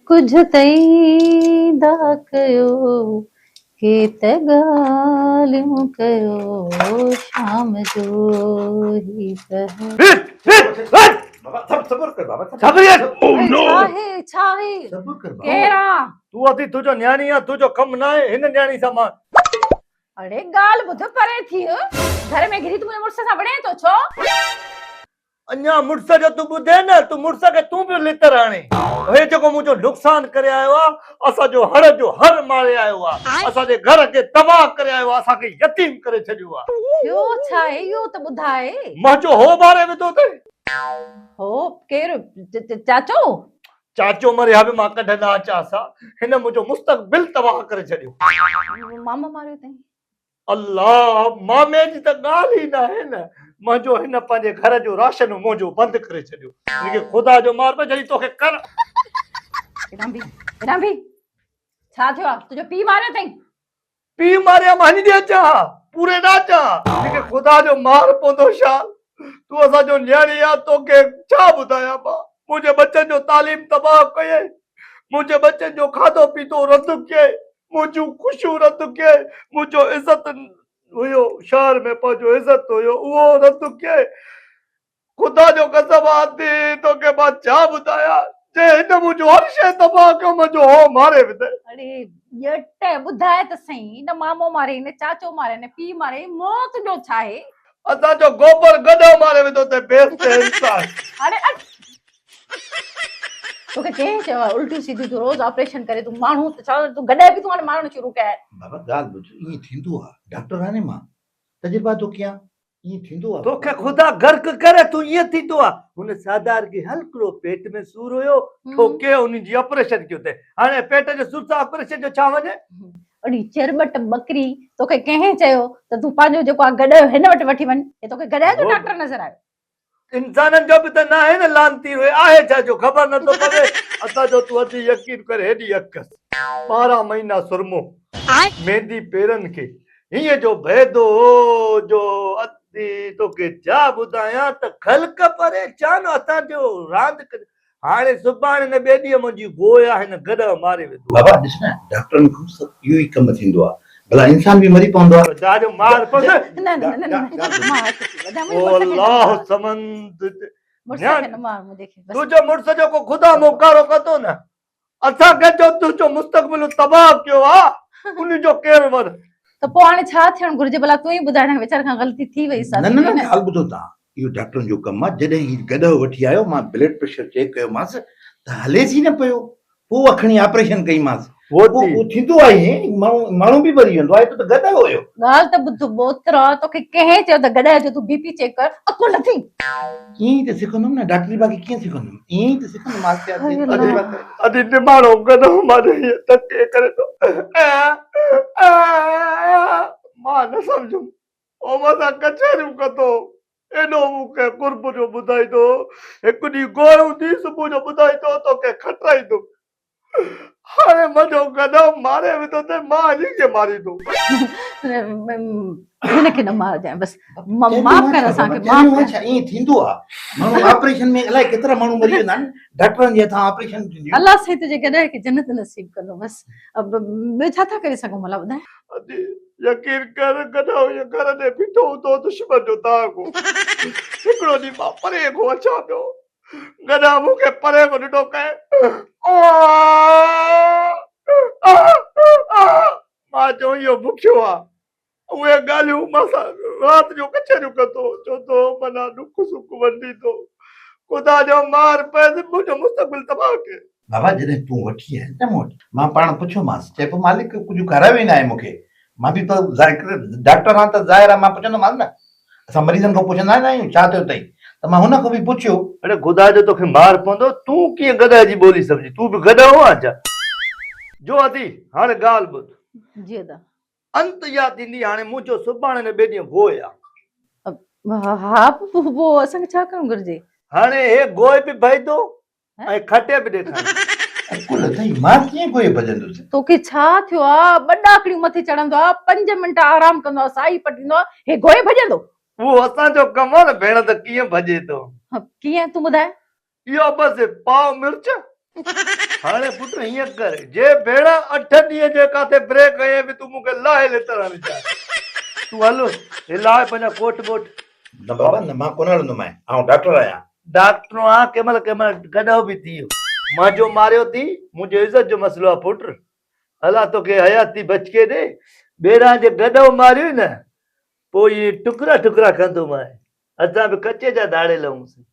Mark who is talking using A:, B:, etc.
A: ڪجهه ته ايندا ڪيو، ڪي ته ڳالهيون ڪيو، شام جو هي پهر. ڇاهي ڇاهي ڪير آ؟
B: تون اٿي تنهنجو نياڻي آ تنهنجو ڪم ناهي هن نياڻي سان مان.
A: اڙي ڳالهه ٻڌ پري ٿي گهر ۾ گهري تون منهنجي مڙس سان وڙهين ٿو ڇو؟
B: اڃا مڙس جو تون ٻڌين نه تون مڙس کي تون به لتر هڻين. هي جيڪو منهنجو نقصان ڪري آيو آ، اسان جو هڙ جو هر ماري آيو آ، اسان جي گهر کي تباهه ڪري آيو آ، اسان کي يتيم ڪري ڇڏيو آ.
A: ٿيو ڇا آهي اهو ته ٻڌاء.
B: منهنجو هو ماري وڌو اٿئي.
A: هو ڪير چاچو؟
B: چاچو مري ها به مان ڪڍ نه اچانس ها، هن منهنجو مستقبل تباهه ڪري ڇڏيو.
A: مامو ماريو اٿئي.
B: الله! مامي جي ته ڳالهه ئي ناهي نه. منهنجو هن پنهنجي گهر جو راشن منهنجو بند ڪري ڇڏيو. هن کي خدا جو مار پئي جڏهن توکي ڪر.
A: هيڏانهن بيهه، هيڏانهن بيهه. ڇا ٿيو آ؟ تنهنجو پيء ماريو اٿئي؟
B: پيء ماريا مان هن ڏي اچان ها، پوري نه اچان ها. هن کي خدا جو مار پوندو شال. تون اسان جو نياڻي آ، توکي ڇا ٻڌايان مان. منهنجي ٻچن جو تعليم تباهه ڪيئي. منهنجي ٻچن جو کاڌو پيتو رد ڪيئي. منهنجون خوشيون رد ڪيئي، منهنجو عزت هيو شهر ۾ پنهنجو عزت هيو اهو رد ڪيئي. خدا جو قسم آ ادي توکي مان ڇا ٻڌايان جنهن هن منهنجو هر شيء تباهه ڪيو منهنجو هو ماري وڌئي.
A: اڙي ڄٽ ٻڌاء ته سهي نه مامو ماري نه چاچو ماري نه پيء ماري موت تنهنجو ڇا آهي؟
B: اسان جو گوبر گڏهه ماري وڌو اٿئي بيست انسان.
A: اڙي اٺ توکي ڪنهن چيو آهي الٽيون سيڌيون تون روز آپريشن ڪري تون ماڻهو ته ڇا تون گڏهه به تون هاڻي مارڻ شروع ڪيا آهن.
C: بابا ڳالهه ٻڌ ائين ٿيندو آ ڊاڪٽر آهي مان تجربا ٿو ڪيان ائين ٿيندو آ.
B: توکي خدا غرق ڪري تون ائين ٿيندو آ هن سردار کي هلڪڙو پيٽ ۾ سور هيو ٺوڪي ان جي آپريشن ڪيو اٿئي هاڻي پيٽ جي سور سان آپريشن جو ڇا وڃي.
A: اڙي چرٻٽ ٻڪري توکي ڪنهن چيو ته تون پنهنجو جيڪو آ گڏهه هن وٽ وٺي وڃ هي توکي گڏهه جو ڊاڪٽر نظر آيو.
B: انسانن جو به ته ناهي نه لعنتي اهي آهي ڇا جو خبر نه ٿو پوي اسان جو تون ادي يقين ڪر هيڏي اک 12 مهينا سرمو ميندي پيرن کي هيئن جو ڀيدو هو جو ادي توکي ڇا ٻڌايان ته خلق پريشان اسان جو راند هاڻي سڀاڻي نه ٻئي ڏينهن منهنجي گويا هن گڏهه ماري وڌو.
C: بابا ڏس نه ڊاڪٽرن کان سڀ اهو ئي ڪم ٿيندو آ ڀلا انسان به مري پوندو آ.
B: خدا جو مار پوندس.
A: نه نه نه نه مار
B: او الله سمند تنهنجو مڙس جو ڪو خدا موڪارو ڪندو نه اسان کي جو تنهنجو مستقبل تباهه ڪيو آ ان جو ڪير ور.
A: ته پوء هاڻي ڇا ٿيڻ گهرجي ڀلا تون ئي ٻڌاء هن ويچاري کان غلطي ٿي وئي سا
C: نه نه نه ڳالهه ٻڌو تان اهو ڊاڪٽرن جو ڪم آ جڏهن هي گڏهه وٺي آيو مان بلڊ پريشر چيڪ ڪيومانس ته هليس ئي نه پيو پوء اها کڻي آپريشن ڪئيمانس پوء اهو ٿيندو آهي ائين ماڻهو ماڻهو به مري ويندو آهي هي ته گڏهه هيو.
A: ڳالهه ته ٻڌ ٻوترا توکي ڪنهن چيو ته گڏهه جو تون بي پي چيڪ ڪر عقل اٿئي.
C: ائين ئي ته سکندم نه ڊاڪٽري باقي ڪيئن سکندم ائين ئي ته سکندم آهستي آهستي تجربا ڪري.
B: ادي نماڻو گڏهه ماري هيئن ڌڪي ڪري ٿو مان نه سمجهيم او مان سان ڪچهريون ڪندو هو، ايڏو مون کي قرب جو ٻڌائيندو هو، هڪ ڏينهن گوڙ هوندي صبح جو ٻڌائيندو هو توکي کٽرائيندم. هاڻي منهنجو گڏهه ماري وڌو اٿئي، مان هن کي ماريندم.
A: هن کي نه مارجانء بس معاف ڪر اسان کي معاف ڪر.
C: ڇا ائين ٿيندو آ ماڻهو آپريشن ۾ الائي ڪيترا ماڻهو مري ويندا آهن ڊاڪٽرن جي هٿان آپريشن ٿينديون.
A: الله سائين تنهنجي گڏهه کي جنت نصيب ڪندو بس ٻيو ڇا ٿا ڪري سگهون ڀلا ٻڌاء.
B: ادي يقين ڪر گڏهه ائين گهر ڏي بيٺو هوندو هو دشمن جو داغ هو. هڪڙو ڏينهن مان پري کان اچان پيو گڏهه مون کي پري کان ڏٺو ڪنهن مان چيو اهو بکيو آ. اهي ڳالهيون مان سان رات جو ڪچهريون ڪندو هو چوندو هو منا ڏک سک ونڊيندو خدا جو مار پئس منهنجو مستقبل تباهه ڪيو.
C: بابا جڏهن تون وٺي آئين نه مون وٽ، مان پاڻ پڇيومانس، چئي پيو مالڪ ڪجهه کارايو ئي ناهي مون کي، مان به ته ڊاڪٽر آهيان ته ظاهر آهي مان پڇندومانس نه، اسان مريضن کان پڇندا نه آهيون ڇا ٿيو اٿئي، ته مان هن کان به پڇيو.
B: اڙي خدا جو توکي مار پوندو، تون ڪيئن گڏهه جي ٻولي سمجهين، تون به گڏهه آهين ڇا؟ جو ادي هاڻي ڳالهه ٻڌ.
A: جي ادا.
B: انت اها ٿيندي هاڻي منهنجو سڀاڻي نه ٻئي ڏينهن گوء آ.
A: ها پوء اسان کي ڇا ڪرڻ گهرجي؟
B: هاڻي هي گوء به ڀئيندو ۽ کٽي به ڏيکاريندو.
C: عقل اٿئي مان ڪيئن گوء ڀڄندس؟
A: توکي ڇا ٿيو آ؟ ٻه ڏاڪڻيون مٿي چڙهندو آ، پنج منٽ آرام ڪندو آ، ساهي پٽيندو آ، هي گوء ڀڄندو؟
B: اهو اسان جو ڪم آ نه ڀيڻ ته ڪيئن ڀڄي ٿو.
A: ڪيئن؟ تون ٻڌاء.
B: اهو بس پاء مرچ. هاڻي پٽ هيئن ڪر، جي ڀيڻ اٺن ڏينهن جي ڪاٿي بريڪ هنئين به تون مون کي لاهي لتر هڻي ڇڏ. تون هل، هي لاهه پنهنجا ڪوٽ ٻوٽ.
C: نه بابا نه مان ڪونه هلندومانء، آئون ڊاڪٽر آهيان.
B: ڊاڪٽر آهان، ڪنهن مهل ڪنهن مهل گڏهه به ٿي ويو. مان جو ماريو ٿي، منهنجي عزت جو مسئلو آهي پٽ. الله توکي حياتي بچڪي ڏي. ٻيران جي گڏهه ماريوئي نه، پوء ائين ٽڪرا ٽڪرا ڪندومانء. اسان به ڪچي جا ڌاڙيل هئون سين.